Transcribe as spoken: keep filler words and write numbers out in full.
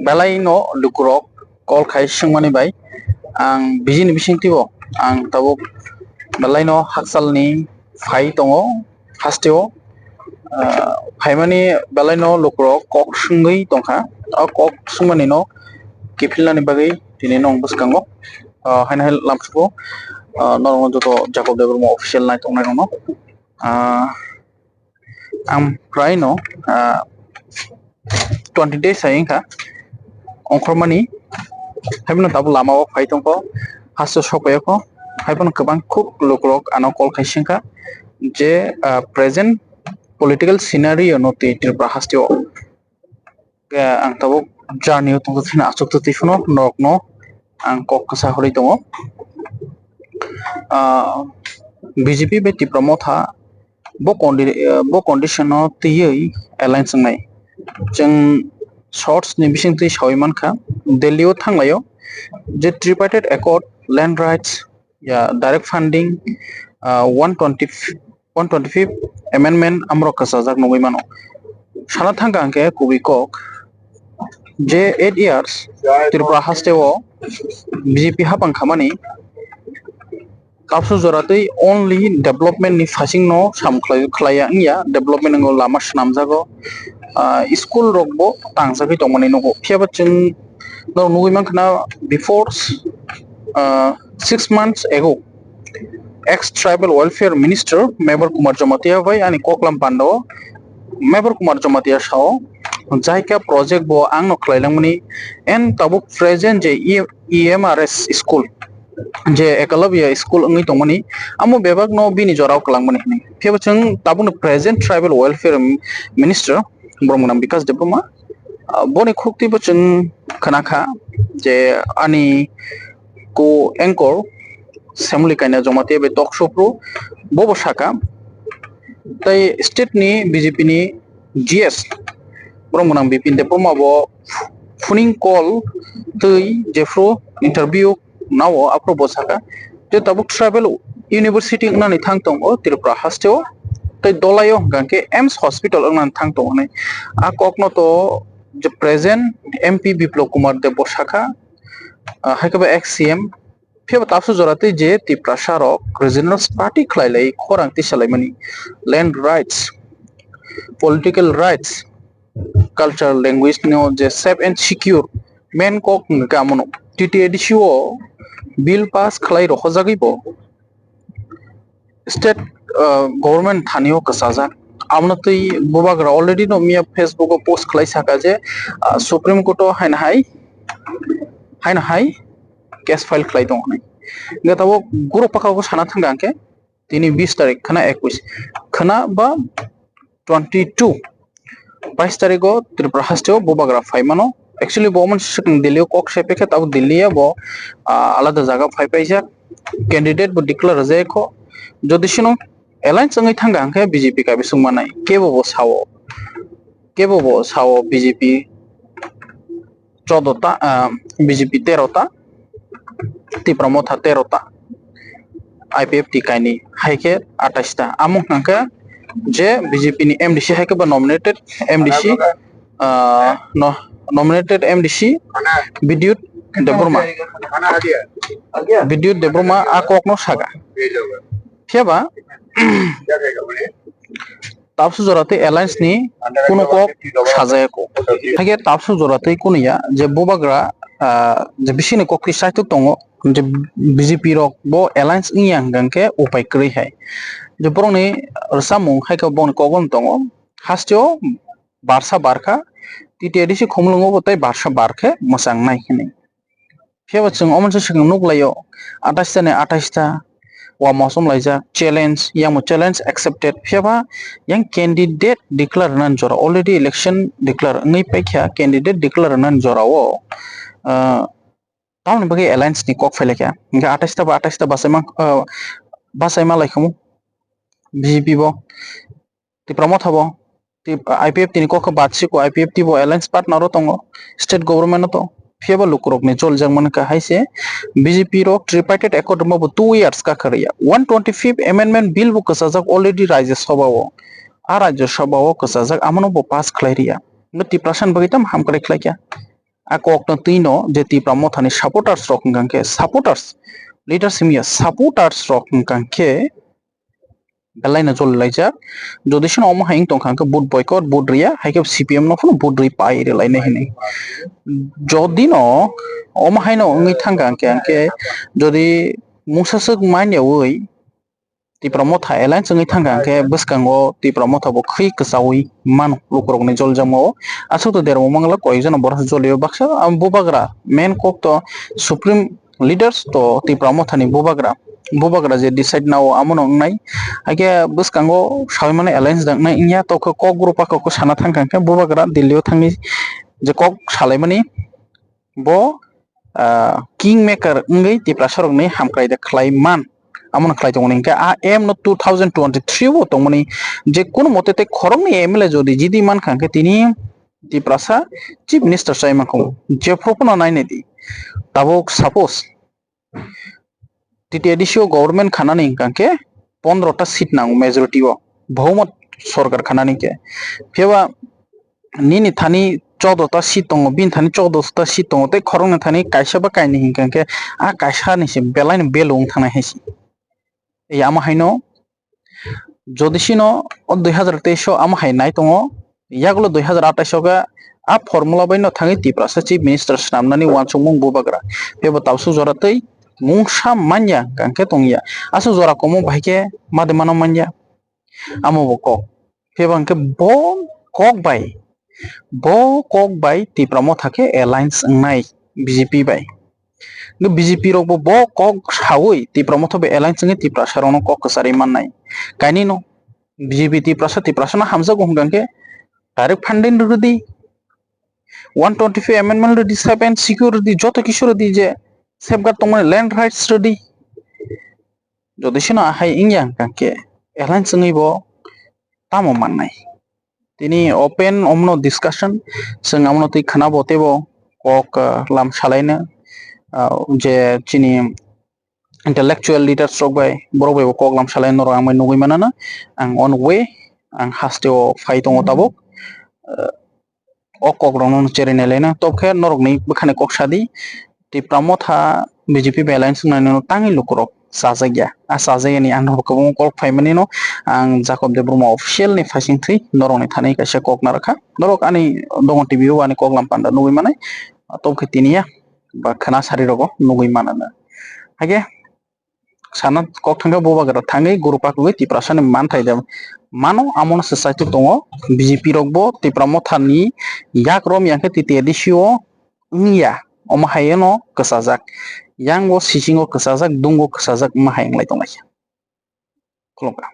Belai no lukurok call khai swngmani bai ang bini bisingtwi o ang tabuk belai no hakchal ni phai tongo haste o, ah, phaimani belai no lukurok kok swngwi tongkha. O kok swngmani no kiphilnani bagwi tini nwng bwskango, ah, haino hai lamsugo, ah, norok joto Jacob Debbarma official nai tongnai rokno, ah, ang prai no, ah, twenty days hai wngkha ongkhormani, haiphano tabuk lama o phai tongkho, haste sokpaiya kho, haiphano kwbang khuk lukurok ano call khai swngkha je, ah, present political scenario no twi Tripura haste o, ah, ang tabuk journey o tongkha thina achuk twi phano norokno ang kok kwsa horwi tongo. Ah, B J P bai Tipra Motha bo condi-, ah, bo condition o twiwi alliance wngnai. Chwng shorts ni bisingtwi sawi mankha, Delhi o thanglaio je tripartite accord, land rights, ya, direct funding, ah, one twenty, one twenty-fifth amendment amrok kwchajak nugwi mano. Sana thangkha hwnkhe kubui kok je eight years Tripura haste o B J P hapang khamani kapsu joratwi only development ni phasing no sam khlai, khlaiya wngya, development wngkha lama swnamjago, ah, school rok bo tangjagwi tongmani nugo. Phiya ba chwng norok nugwi mankha na before, ah, six months ago ex tribal welfare minister Mebar Kumar Jamatia bai ani koklam panda o Mebar Kumar Jamatia sao jaika project bo ang no khlai langmani and tabuk present je E M R S school je Eklavya school wngwi tongmani, amo bebak no bini jorao kwlangmani hwnwi. Phiya bo chwng tabukni present tribal welfare minister borok mwnam Bikas Debbarma, ah, boni khuktwi bo chwng khwnakha je ani co-anchor Semli Kaina Jamatia bai talk show phuru bo bo saka, tei state ni B J P ni G S borok mwnam Bipin Debbarma bo phoning call twi jephru interview nao aphuru bo saka je tabuk tribal university wngnani thang tongo Tripura haste o, tei dolai o hwnkha khe A I M S hospital wngnani thang tongo hinwi. A kokno to je present M P Biplab Kumar Deb bo saka, ah, hai khe bo ex C M. Phiya bo tabsu jora twi je Tiprasa rok regional party khlai lai khorang tisa laimani, land rights, political rights, cultural language no je safe and secure main kok hwnkha khe amono T T A D C o bill pass khlai rohorjagwi bo state, ah, government thani o kwchajak. Abono twi bubagra already no miya Facebook o post khlai saka je, ah, Supreme Court o haino hai, haino hai case file khlai tongo hinwi. Hwnkhe tabuk guro paka o sana thangkha hwnkhe tini bis tarik khwna ekwis khwna ba twenty two, bais tarik o Tripura haste o bubagra phai mano. Actually bo omo swkang Delhi o kok sai paikha, tabuk Delhi o bo, ah, alada jaga phai paijak, candidate bo declare rwjak kho. Jodi sino alliance wngwi thangkha hwnkhe B J P kaiwi swngmanai, kebo bo sao, kebo bo sao B J P choudo ta, ah, B J P tero ta, Tipra Motha tero ta, I P F T kainwi, hai khe atais ta. Amo hwnkha khe je B J P ni M D C hai khe bo nominated M D C, ah, no, nominated M D C Bidyut Debbarma. Bidyut Debbarma a kokno saka. Phiya ba tabsu jora tei alliance ni kunu kok sajaya kho. Hakhe tabsu jora tei kunu ya je bubagra, ah, je bisingni kok twi saitok tongo, je B J P rok bo alliance wngya hwnkha hwnkhe upai kwrwi hai. Je borokni rwchapmung hai khe bongni kok bo tongo. Haste o barsa barkha, T T A D C khumulwngo bo tei barsa barkhe mwchang nai hinwi. Phiya bo chwng omo se swkang nuk laio, atais ta ni atais ta, wa mosom laijak, challenge, yang bo challenge accepted. Phiya ba yang candidate declare rwnani jora, already election declare wngwi paikha, candidate declare rwnani jora o, ah, tamoni bagwi alliance ni kok phailaikha. Hwnkhe atais ta ba atais ta bachaima, ah, bachaima laikhamu B J P bo. Tipra Motha bo, Tip-, I P F T ni kok khe bad siko, I P F T bo alliance partner o tongo, state government o to. Phiya ba lukurok ni choljak mankha hai se B J P rok tripartite accord rwma bo two years ka kha rwya. One twenty-fifth amendment bill bo kwchajak already Rajya Sabha o. A Rajya Sabha o kwchajak, amono bo pass khlai rwya. Hwnkhe Tiprasa ni bagwi tamo hamkrai khlaikha. a kokno twino je Tipra Mothani supporters rok hwnkha khe, supporters, leaders himya supporters rok hwnkha khe belai no joli laijak. Jodi sino omo hai wng tongkha khe vote boycott, vote riya, hai khe C P M no phano vote ri pai rwlainai hinwi. Jodi no omo hai no wngwi thangkha khe, hwnkhe jodi mungsa swk manyawi Tipra Motha alliance wngwi thangkha, hwnkhe bwskango Tipra Motha bo khwi kwchaui mano lukurokni joljakmao. Aswk to dermo mangla koyekjano borok jolio baksa, abo bubagra main kok to supreme leaders to Tipra Mothani bubagra, bubagra je decide nao amono wngnai. Haikhe bwskango sawi mano alliance dangnai wngya, tokhe kok group a kok sana thangkha, hwnkhe bubagra Delhi o thangwi je kok salaimani bo, ah, king maker wngwi Tiprasa rokni hamkrai de khlai man, amono khlai tongmani. Hwnkhe a aim no two thousand twenty-three o tongmani, je kono mote tei khoroknwi M L A jodi jidi mankha, hwnkhe tini Tiprasa chief minister chai mankha. Jephru phano nainai di, tabuk suppose T T A D C o government khanani hwnkha khe pondro ta seat nango majority o, bahumot sorkar khanani khe. Phiya ba nini thani choudo ta seat tongo, bini thani choudo ta seat tongo, tei khoroknwi thani kaisa ba kainwi hwnkha khe a kaisa ni se belai no value wng thangnai hai se. Ei amo haino jodi sino o dui hazar teis o amo hai nai tongo, yagulo dui hazar atais o khe a formula bai no thangwi Tiprasa chief minister swnamnani uansukmung bubagra. Phiya bo tabsuk jora tei mungsa manya hwnkha khe tongya. Aswk jora komo bahai khe made mano manya. Amo bo kok. Phiya bo hwnkhe bo kok bai, bo kok bai Tipra Motha khe alliance wngnai B J P bai. Hwnkhe B J P rok bo, bo kok saui Tipra Motha bai alliance wngwi Tiprasa rokno kok kwcharwi mannai. Kainwi no B J P Tiprasa, Tiprasa no hamjakgo hwnkha khe direct funding rwdi, one twenty five amendment rwdi, seven C Q rwdi, joto kisu rwdi, je safeguard tongmani land rights rwdi. Jodi sino ahai wngya hwnkha khe alliance wngwi bo tamo mannai? Tini open omono discussion, chwng amono twi khwnabo teibo kok, ah, lam salaino, ah, je chini intellectual leaders rok bai, borok bai bo kok lam salaino norok ang bai nugwi manana. Ang on way, ang haste o phai tongo tabuk. Ah, o kok rokno cherwi nai laina. Tobkhe norokni bwkhani kok sadi, Tipra Motha B J P bai alliance wngnai no tangwi lukurok chajakya. A chajakya ni ang rok kwbangma kok phaimani no ang Jacob Debbarma official ni phaising thwi norokni thani kaisa kok narwkha. Norok ani Dongo T V o ani kok lam panda nugwi manai. Tobkhe tiniya ba khwna sari rogo nugwi manana. Haikhe sana kok thangkhe bubagra thangwi guru pakwgwi Tiprasa ni manthai de mano, amono se saitu tongo. B J P rok bo Tipra Motha ni yak rom yang khe T T A D C o wngya, omo hai no kwchajak. Yang o sising o kwchajak, dung o kwchajak, omo hai wnglai tonglaikha. Khulumkha.